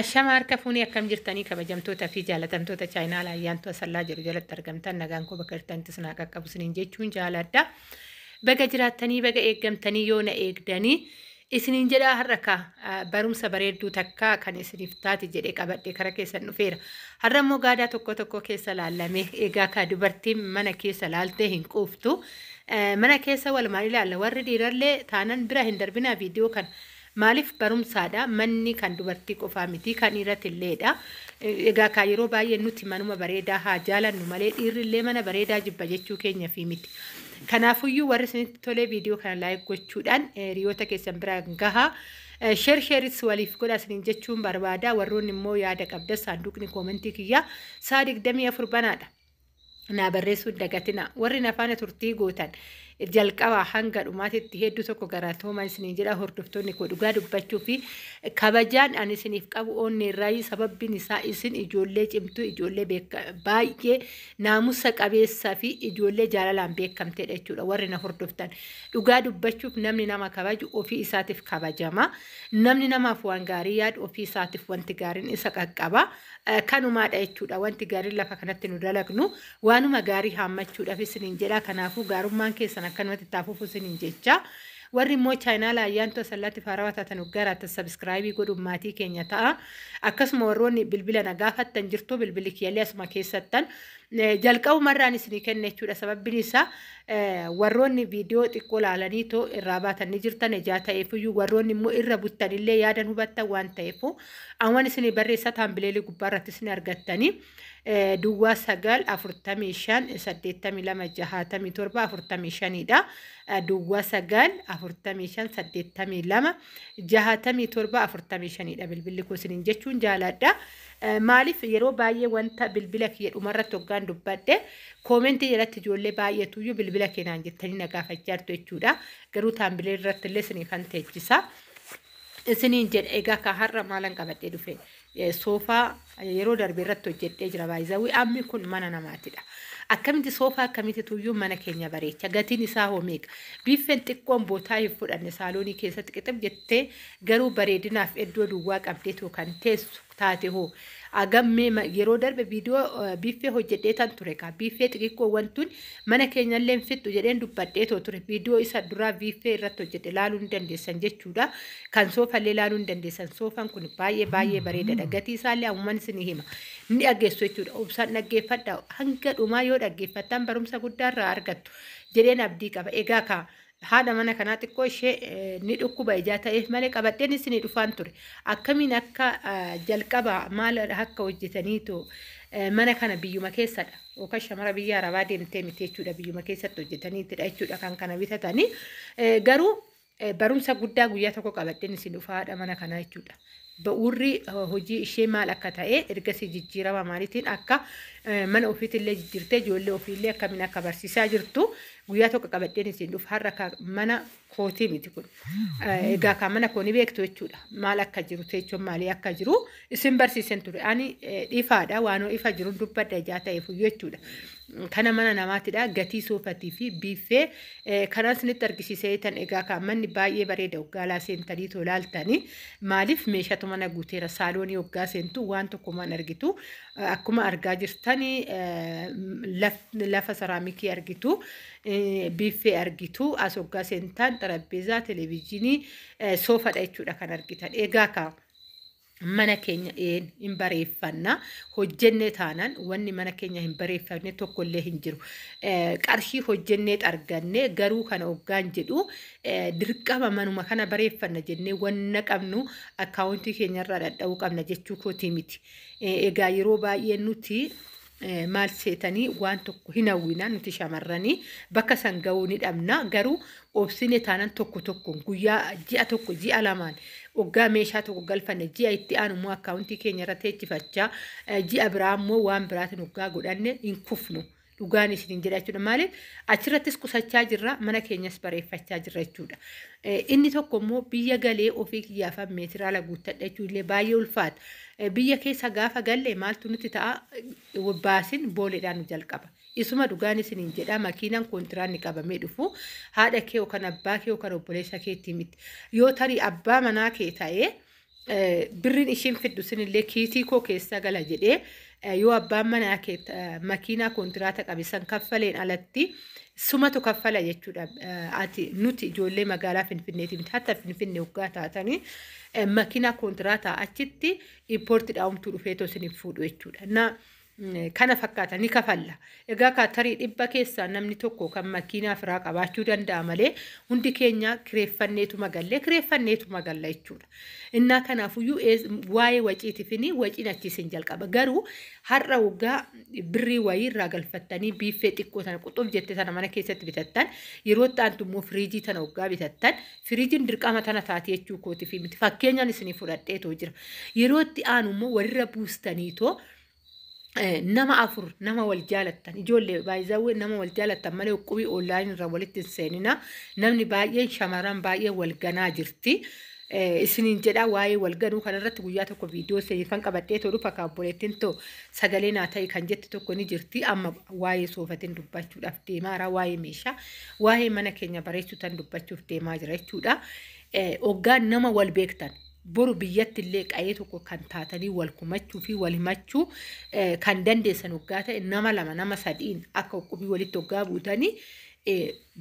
Ashama harka fuunee akkam jirtanii kabajamtoota fi jaalatamtoota chaayinaala ayyaantu asallaa jedhu jalatti argamtan nagaan koo bakka jirtanitti isin haa qaqqabu isiniin jechuun jaaladha. Baga jiraattanii baga eeggamtanii yoo na eegdanii isiniin jedhaa har'a ka barumsa bareedduu takka kan isiniif taati jedhee qabadhe kara keessan dhufeera. Har'a immoo gaadaa tokko tokko keessa laallamee egaa ka dubartiin mana keessa laaltee hin quuftu. Mana keessa walumaan ilaalla warri dhiirallee taanan bira hin darbinaa viidiyoo kana. Maaliif barumsaadha manni kan dubartii qofaa miti kan dhiiratilleedha. Egaa kaa yeroo baay'ee nuti manuma bareedaa haa jaalannu malee dhiirrillee mana bareedaa jibba jechuu keenya fi miti. Kanaafuyyuu warri isinitti tolee viidiyoo kana like gochuudhaan hiriyoota keessan biraan gahaa. Share shareis waliif godha isiniin jechuun barbaada. Warroonni immoo yaada qabda saanduqni koomentii kiyyaa sa'a 24 banaadha. Naa barreessuu hin dagatina. Warri na faana turtii gootan jalqabaa hanga dhumaatitti hedduu tokko galatoomaa isiniin jedha hordoftoonni koo dhugaa dubbachuu fi kabajaan ani isiniif qabu onnee irraayi sababbiin isaa isin ijoollee cimtuu ijoollee baay'ee naamusa qabeessaa fi ijoollee jaalalaan beekamtedha jechuudha warri na hordoftan. Dhugaa dubbachuuf namni nama kabaju ofii isaatiif kabajama. Namni namaaf waan gaarii yaadu ofii isaatiif wanti gaariin isa qaqqaba. Kanumaadha jechuudha wanti gaariin lafa kanatti nu dalagnu waanuma gaarii haammachuudhaaf isiniin jedha. Kanaafuu gaarummaan keessan akkanumatti itti hafuuf isiniin jecha. Warri immoo chaayinaala ayyaantu asallaatti faarawaa taatan hoggaaraata subscribe godhuun maatii keenya ta'a. Akkasuma warroonni bilbila na gaafattan jirtu bilbilli kiyyallee asuma keessattan jalqabumarraan isinii kenna jechuudha. Sababbiin isaa warroonni viidiyoo xiqqoo laalanii too irraa baatan ni jirtan ijaa ta'eefuyyuu warroonni immoo irra buttanillee yaadan hubattan waan ta'eefu awwan isinii barreessaa taambileelii gubbaarratti isin argattanii duwwaa 9 45 82 67 45dha. Duwwaa 9 45 82 67 45dha bilbilli koo isiniin jechuun jaaladha. Maaliif yeroo baay'ee wanta bilbila kiyya dhumarratti hoggaan dubbadhe koomentii jalatti ijoollee baay'eetuyyuu bilbila keenaan jettanii na gaafachaa jirtu jechuudha. Garuu taambilee irratti illee isinii kan teechisa. Isiniin jedha egaa ka har'a maalan qabadhee dhufe soofaa yeroo darbe irratti hojjedhee jira baay'izawwi ammi kun mana namaatidha. Akkamitti soofaa akkamitti tuyyuu mana keenya bareecha gatiin isaa hoo meeqa biiffeen xiqqoon bootaa hin fudhanne saaloonii keessatti qixib jettee garuu bareedinaaf iddoo duwwaa qabdeetoo kan teessu taate hoo agammee yeroo darbe viidiyoo biiffee hojjedhee tan ture kaa biiffee xixiqqoo wantuun mana keenyallee hin fixxu jedheen dubbadheetoo ture viidiyoo isa duraa biiffee irratti hojjedhe laaluu ni dandeessan jechuudha kan soofallee laaluu ni dandeessan soofaan kun baay'ee baay'ee bareedadha gatii isaallee ammuman isinii hima ni dhaggeessu jechuudha obsaan dhaggeeffadha hanga dhumaa yoo dhaggeeffattan barumsa guddaa irraa argattu jedheen abdii qaba egaa kaa haadha mana kanaa xiqqoo ishee ni dhukkuba ijaa ta'eef malee qabadheen isinii dhufaan ture. Akkamiin akka jalqaba maal akka hojjetaniitu mana kana biyyuma keessadha. Yookaan shamara biyya arabaa deemtee miti jechuudha biyyuma keessatti hojjetaniitidha jechuudha kan kana bitatanii. Garuu barumsa guddaa guyyaa tokko qabadheen isin dhufa haadha mana kanaa jechuudha. Bu'uurri hojii ishee maal akka ta'e ergasii jijjiirama maaliitiin akka mana ofiitillee jijjiirtee ijoollee ofiillee akkamiin akka barsiisaa jirtu guyyaa tokko qabadheen isin dhufa har'a ka mana kootii miti kun. Egaa kan mana koo ni beektu jechuudha. Maal akka jiru teechoon maalii akka jiru isin barsiisen ture. Ani ifaadha waanoo ifa jiru dubbadha ijaa ta'eef jechuudha. Kana mana namaatidha gatii soofatii fi biiffee kanan isinitti argisiisee tan egaa kan manni baay'ee bareeda hoggaalaa seentanii tolaaltanii maaliif meeshatu mana guuteera saaloonii hoggaa seentu waan tokko maan argitu akkuma argaa jirtanii lafa saraamikii argitu biiffee argitu as hoggaa seentan xarapheezaa televezyiinii soofadha jechuudha kan argitan egaa kaa mana keenya een hin bareeffanna hojjennee taanaan wanni mana keenya hin bareeffanne tokkollee hin jiru. Qarshii hojjennee arganne garuu kana hoggaan jedhu dirqama manuma kana bareeffanna jennee wanna qabnu akkaawuntii keenyarraa dhadha'uu qabna jechuu kootii miti. Egaa yeroo baay'ee nuti maal seetanii waan tokko hin hawwina nuti shamarranii bakka san ga'uu ni dhabna garuu obsine taanaan tokko tokko guyyaa ji'a tokko ji'a lamaan hoggaa meeshaa tokko galfanne ji'a itti aanu immoo akkaawuntii keenya irra teechifachaa ji'a biraa immoo waan biraatiin hoggaa godhanne hin kufnu. Dhugaan isiniin jedha jechuudha. Maaliif achirrattis qusachaa jirra mana keenyas bareeffachaa jirra jechuudha. Inni tokko immoo biyya galee ofii kiyyaafan meetiraala guuttadha jechuun illee baay'ee ulfaata. Biyya keessa gaafa galle maaltu nutti ta'a baasin booleedhaan nu jalqaba. Isuma dhugaan isiniin jedha makiinaan kontiraanni qabamee dhufu haadha kee yookaan abbaa kee yookaan obboleessa keetti miti. Yoo tarii abbaa manaa kee ta'ee Birriin ishiin fiddu sinillee kiitii koo keessa gala jedhee yoo abbaan manaa kee makiinaa kontiraata qabe san kaffaleen alatti sumatu kaffala jechuudha. Ati nuti ijoollee magaalaa Finfinneeti miti, hatta Finfinnee waggaa taatanii makiinaa kontiraataa achitti impoortiidhaa homtuu dhufeetoo isiniif fuudhu jechuudha. Na kana fakkaata ni kafalla. Egaa kaa tarii 100 keessaa namni tokko kan makiinaa firaa qabaachuu danda'a malee hundi keenya kireeffanneetuma gallee kireeffanneetuma galla jechuudha. Innaa kanaafuyyuu waa'ee waciitifini waciin achiisin jalqaba. Garuu har'a waggaa birrii wayii irraa galfattanii biiffee xiqqoo tana quxuuf jette tana mana keessatti bitattan, yeroo itti aantu immoo firiijii tana waggaa bitattan, firiijiin dirqama tana taati jechuu kootiif miti, fakkeenyaan isinii fudhadheetoo jira. Yeroo itti aanu immoo walirra buustaniitoo nama afur, nama wal jaalattan, ijoollee baay'izawwee, nama wal jaalattan malee uqqubii online irra walitti hin seenina. Namni baay'een, shamarran baay'een wal ganaa jirti. Isiniin jedha, waa'ee wal ganuu kanarratti guyyaa tokko viidiyoo isiniifan qabadhee too dhufa. Kan obboleettiin too sagalee naa ta'e kan jette tokko ni jirti. Amma waa'ee soofatiin dubbachuudhaaf deemaa jira. Waa'ee meeshaa, waa'ee mana keenya bareechuu tan dubbachuuf deemaa jira jechuudha. Hoggaan nama wal beektan boru biyyatti illee qa'ee tokko kan taatanii wal kumachuu fi wal himachuu kan dandeessan hoggaa ta'e, nama lama nama sadiin akka uqqubii walitti hoggaa buutanii,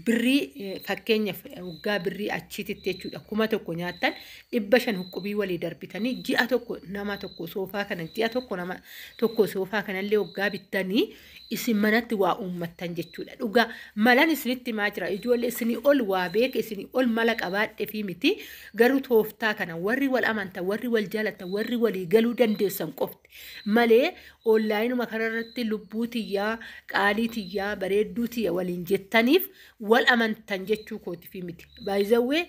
birrii fakkeenyaaf hoggaa birrii achiititti jechuudha 1000 nyaattan, 500 uqqubii walii darbitanii, ji'a tokko nama tokko soofaa kana, ji'a tokko nama tokko soofaa kanallee hoggaa bittanii isin manatti waa uummattan jechuudha. Dhugaa malan isinitti himaa jira, ijoollee. Isinii ol waa beeke, isinii ol mala qabaadhe fi miti, garuu tooftaa kana warri wal amantan, warri wal jaalatan, warri walii galuu dandeessan qofti malee onlineuma kanarratti lubbuu tiyyaa, qaalii tiyyaa, bareedduu tiyya waliin jettaniif wal amantan jechuu kooti fi miti. Baay'izawwee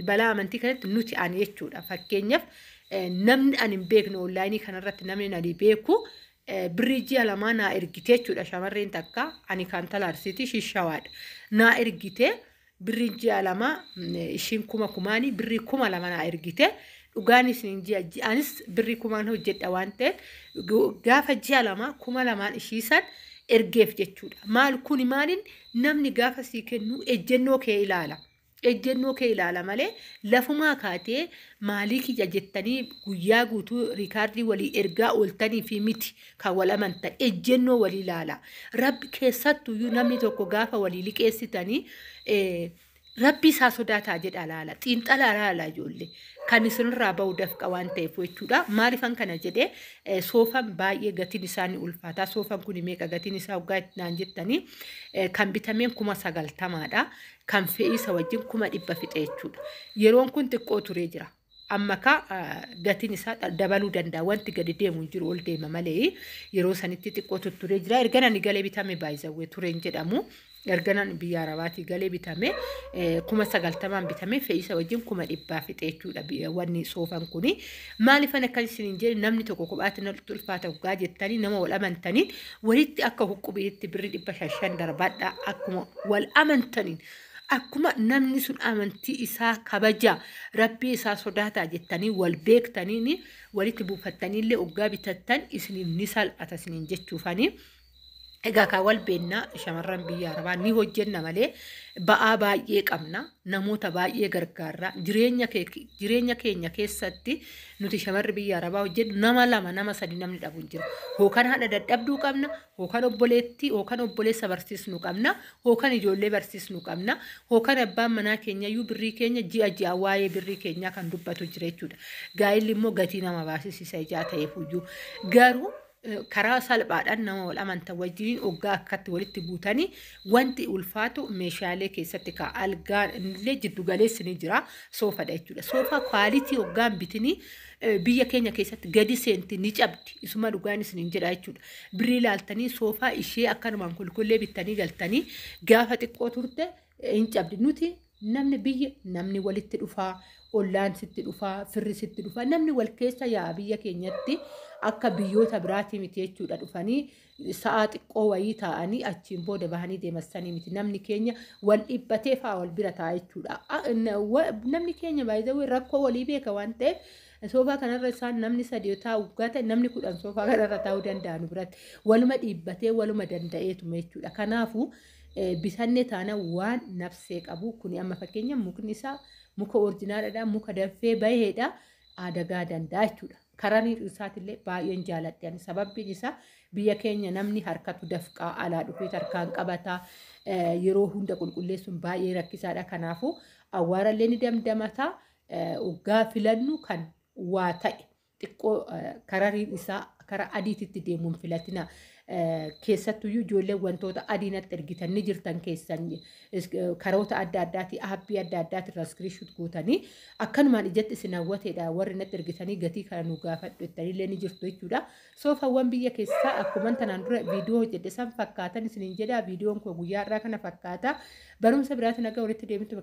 balaa amantii kanatti nuti ani jechuudha. Fakkeenyaaf namni ani hin beekne online kanarratti, namni ani beeku birrii ji'a 2 naa ergite jechuudha. Shamarreen takka ani kan talaarsiiti shishawaadha. Naa ergite birrii ji'a 2, ishiin kuma kumaanii birrii 2000 naa ergite. Dhugaan isin ji'a ji'anis birrii kumaan hojjedha waan ta'eef gaafa ji'a 2 2000n ishiisan ergeef jechuudha. Maal kuni maaliin namni gaafa sii kennu ejjennoo kee ilaala. Ejjennoo kee ilaala malee lafumaa kaatee maalii kiyya jettanii guyyaa guutuu record walii ergaa ooltanii fi miti kan wal amantan, ejjennoo walii ilaala. Rabbi keessattuyyuu namni tokko gaafa walii liqeessitanii rabbi isaa sodaataa jedha laala. Xiinxalaa laala ijoollee. Kan isinirraa bahu dafqa waan ta'eef jechuudha. Maaliifan kana jedhee? Soofan baay'ee gatiin isaa ni ulfaata. Soofan kun meeqa gatiin isaa waggaa naan jettanii, kan bitameen 90,000dha. Kan fe'iisa wajjin 100,000 fixe jechuudha. Yeroon kun xiqqoo turee jira. Amma ka gatiin isaa dabaluu danda'a. Wanti gadi deemu hin jiru, ol deema malee, yeroo sanitti xiqqoo tutturee jira. Erga ani galee bitame baay'izawwee tureen jedhamu. Erga biyya Arabaatii galee bitame, 90,000n bitame, fe'iisa wajjin 100,000 fixe jechuudha wanni soofan kuni. Maaliifan akkan isiniin jedhe? Namni tokko kophaatti natti ulfaata dhugaa jettanii nama wal amantaniin walitti akka huqqubiitti birrii 500 darbadha, akkuma wal amantaniin, akkuma namni sun amantii isaa kabaja, rabbii isaa sodaataa jettanii wal beektaniin walitti buufattaniillee oggaa bitattan isiniif ni salphata isiniin jechuufanii. Egaa kaa wal beennaa, shamarran biyya Arabaa ni hojjenna malee ba'aa baay'ee qabna. Namoota baay'ee gargaarra. Jireenya keenya keessatti nuti shamarri biyya Arabaa hojjennu nama lama nama sadi namni dhabu hin jiru. Hookan haadha dadhabduu qabna, hookan obboleettii, hookan obboleessa barsiisnu qabna, hookan ijoollee barsiisnu qabna, hookan abbaan manaa keenya iyyuu birrii keenya ji'a ji'a waa'ee birrii keenyaa kan dubbatu jira jechuudha. Gaa'illi immoo gatii nama baasisiisa ijaa ta'eef iyyuu. Garuu karaa salphaadhaan nama wal amantan wajjiniin oggaa akkatti walitti buutanii wanti ulfaatu meeshaalee keessatti ka algaa illee jiddu galeessi ni jira, soofadha jechuudha. Soofaa quality oggaan bitinii biyya keenya keessatti gadi seenti ni cabdi, isuma dhugaan isiniin jedha jechuudha. Birrii ilaaltanii soofaa ishee akkanumaan kulkullee bittanii galtanii gaafa xiqqoo turte hin cabdi. Nuti namni biyya namni walitti dhufaa, ollaan sitti dhufaa, firri sitti dhufaa, namni wal keessa yaa'a. Biyya keenyatti akka biyyoota biraatii miti jechuudha, dhufanii sa'aa xiqqoo wayii taa'anii achiin booda bahanii deemassanii miti. Namni keenya wal dhibbatee fa'aa wal bira taa'a jechuudha. Namni keenya baay'ee rakkoo walii beeka waan ta'eef soofaa kanarra isaan namni sadi taa'u gata, namni 10 soofaa kanarra taa'uu danda'a nu biratti. Waluma dhiibbatee waluma danda'eetuma jechuudha. Kanaafuu bitannee taana waan nafsee qabu kuni amma fakkeenya mukni isaa muka originaldha, muka danfee baheedha. adagaa danda'a jechuudha. Karaan isaatillee baay'een jaaladhe. Sababbiin isaa biyya keenya namni harkatu dafqaa alaa dhufee harkaan qabataa, yeroo hunda qulqulleessuun baay'ee rakkisaadha. Kanaafuu awwaarallee ni damdamataa. Waggaa filannu kan waa ta'e xiqqoo karariin isaa karaa adiititti deemuun filatina. Keessattuyyuu ijoolleen wantoota adii natti ergitan ni jirtan, keessan karoota adda addaati, aappii adda addaati irraa screenshot gootanii akkanumaan ijatti isin hawwateedha warri natti ergitanii gatii kana nu gaafadhu jettanillee ni jirtu jechuudha. Soofawwan biyya keessaa akkuma tanaan dura viidiyoo hojjedhe san fakkaatan isiniin jedha. Viidiyoon koo guyyaa irraa kana fakkaata. Barumsa biraatiin akka walitti deemtu.